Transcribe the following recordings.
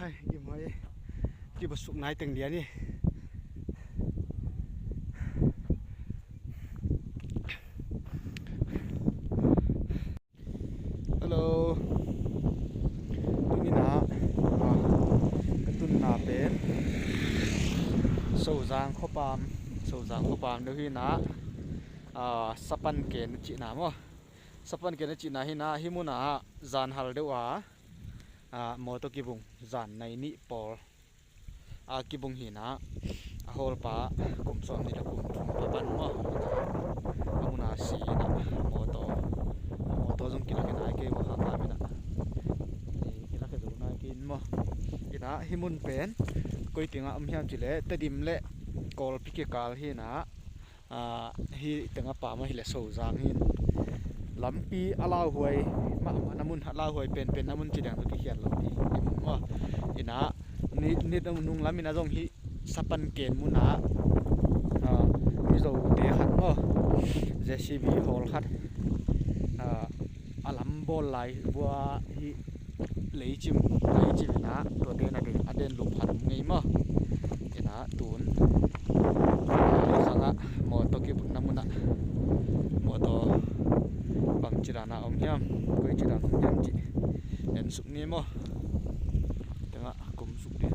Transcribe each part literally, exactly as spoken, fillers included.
Ai, gim hoi. Kibasuk nai teng lian hi. Hello. Tuni-in ah, ah, ka tunna pen Sozang khuapam, Sozang khuapam deuh hi-in ah, ah, Sapan Ken a cihna maw. Sapan Ken a cihna hi-in ah, hih munah zan hal deuh a, ah, mawtaw kibung zan nai nih pawl a kibung hi-in ah, a hawlpa kum sawmnih le kum thum pi pan maw, a mun a si-in ah, mawtaw, mawtaw zong kilak hi-in ah, kei mawh kha kha-in ah, kilak hi zo nai kei in maw. Hi-in ah, hih mun pen koi tengah om hiam cih leh Tedim le Kawlpi kikal hi-in ah, ah, hih tengah pam ahih leh Sozang hi-in, lampi a lauhuai mahmah na mun, a lauhuai penpen na mun ci ding tawh kikhial lo ding hi mun maw. Hi-in ah, ni, ni nung lam-in ah zong hih Sapan Ken munah, ah, Mizote khat maw, J C B hawl khat, ah, a lam bawl lai vua hih leicim, leicim hi-in ah, tuate na den, a den lup khat om ngei maw. Hi-in ah tun khangah mawtaw kibutna munah mawtaw bangci dan a om hiam, koici dan om hiam cih en suk ni maw. Tengah kum suk ding.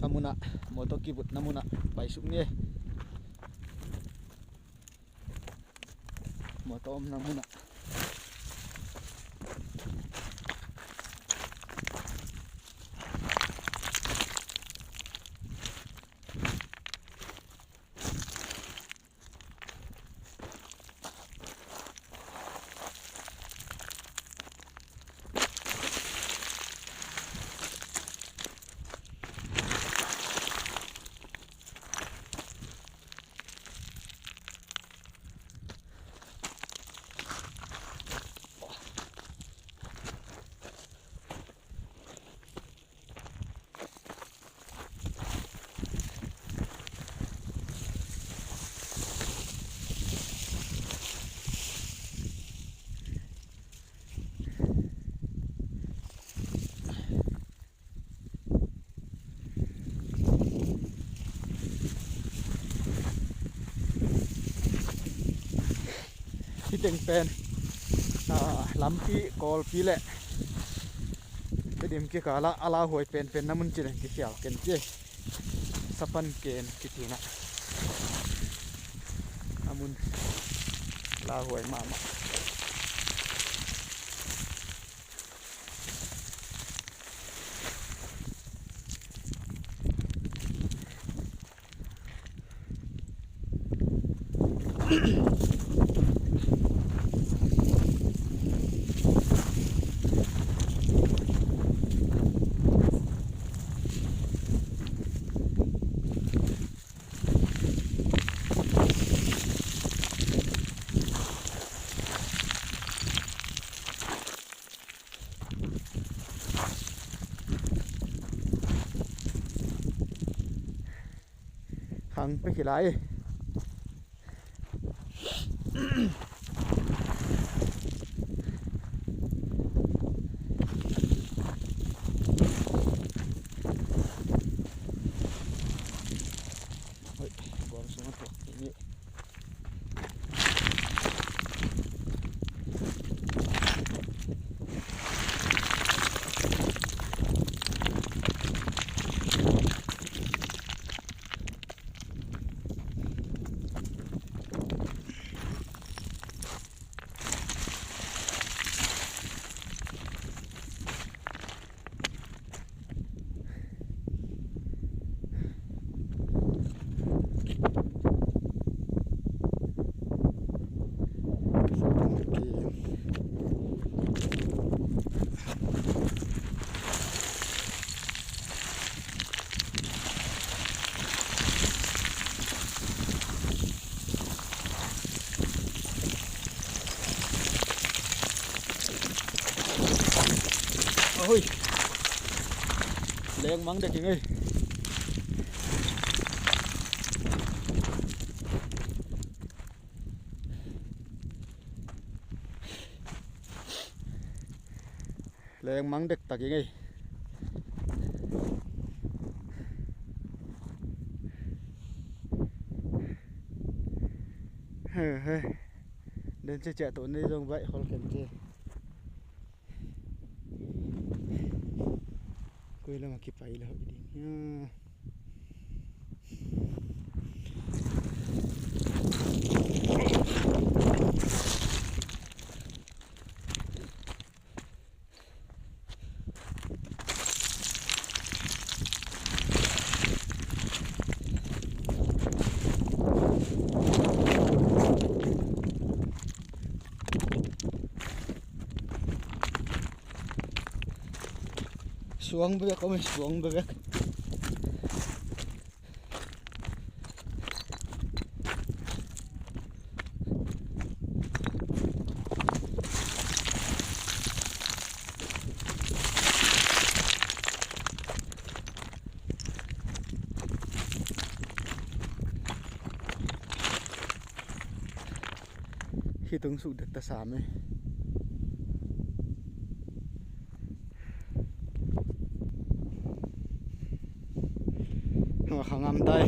A munah, mawtaw kibutna munah paisuk ni. Mawtaw omna munah. Hih teng pen, ah, lampi, Kawlpi le Tedim kikal ah a lauhuai penpen na mun ci leng kikhial ken ci. Sapan Ken kiti-in ah, a mun lauhuai mahmah. Khang pia khia lai. Hoi, buang sung a tuak ni. Hui. Lengmang dek ing ei. Lengmang dektak ing ei. He, he. Den ciaciah tawh nei zong baih khol khen ci. Koi lam a kipai lo hi ding hia. Suang bebek om, suang bebek. Hih tung suk dek ta sam e. Hua kha ngam tai.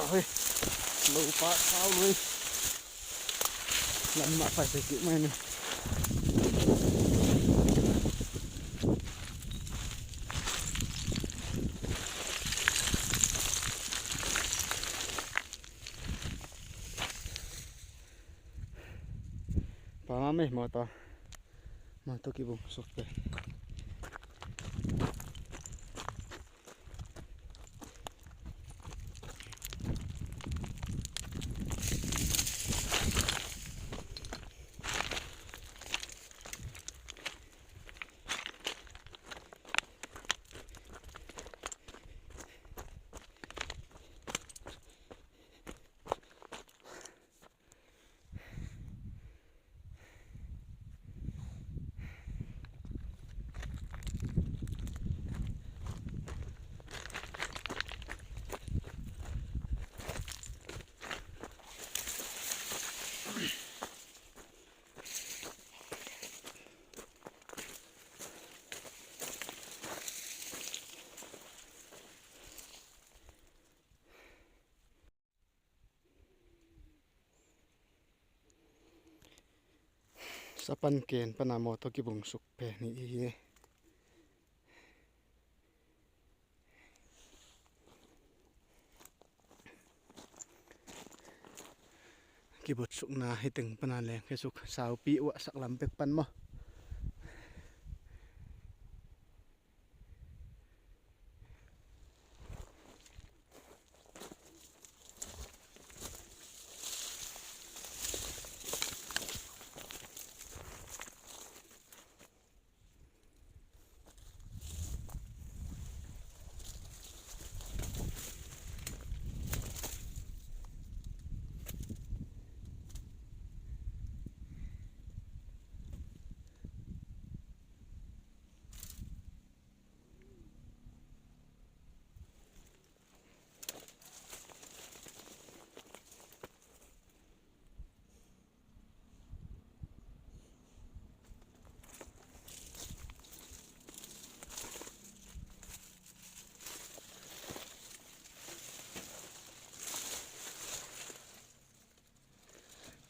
Ahoi. Lo pah sau lui. Lam mah pai pai kik mai ni. Pa ma mei motor. Motor kibung suk te. Sapan ken pana mawtaw kibungsuk pen hi. Kibutsukna hi teng pana leng kisuk saupi uah saklam pek pan maw.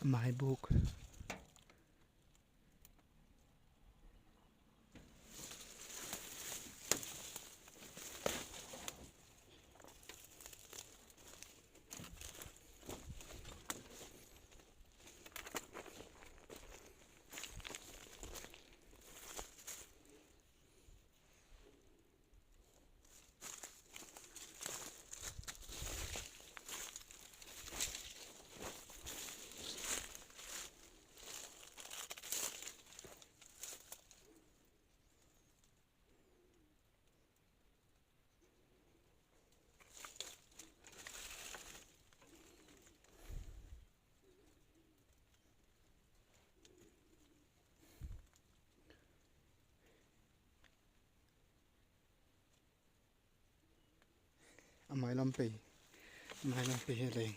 Maibuk. A mailam pei, a mailam pei hi leng.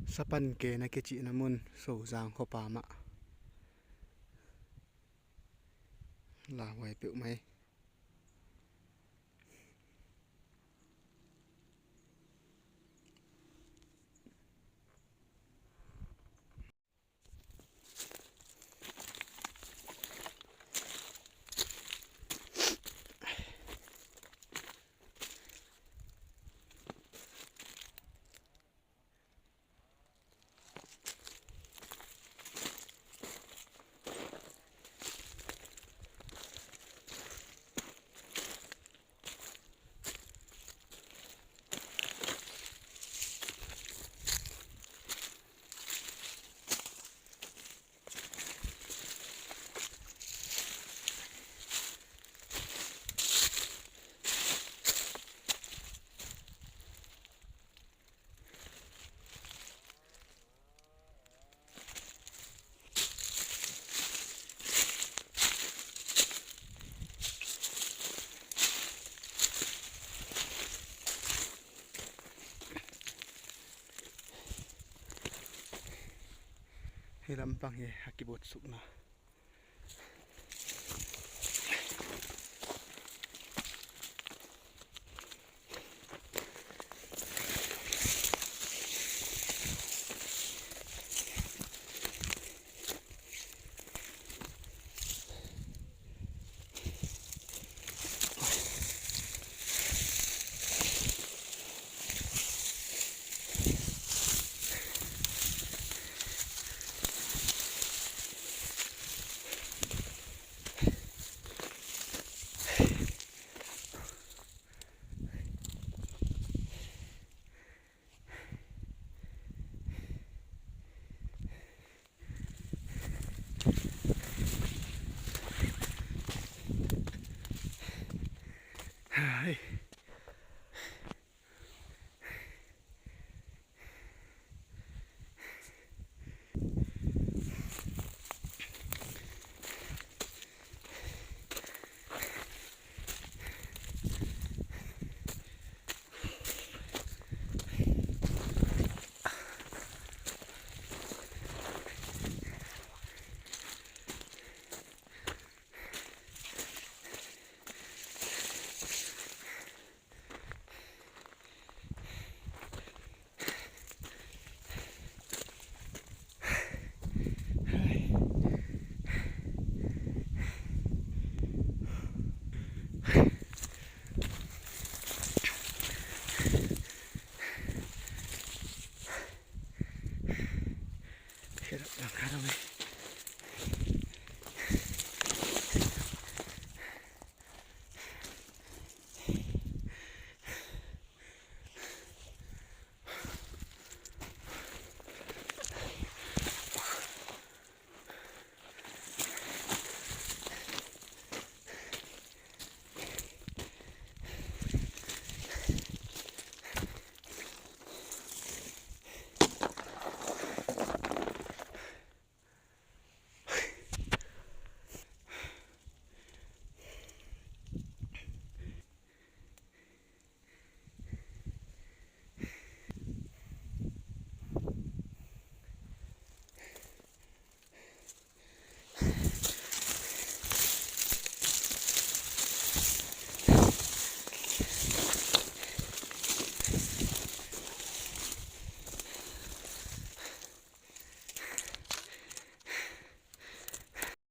Sapan ke na kicihna mun Sozang khuapa mah. Lauhuai peuhmah hi. Hih lampang hi a kibuatsukna.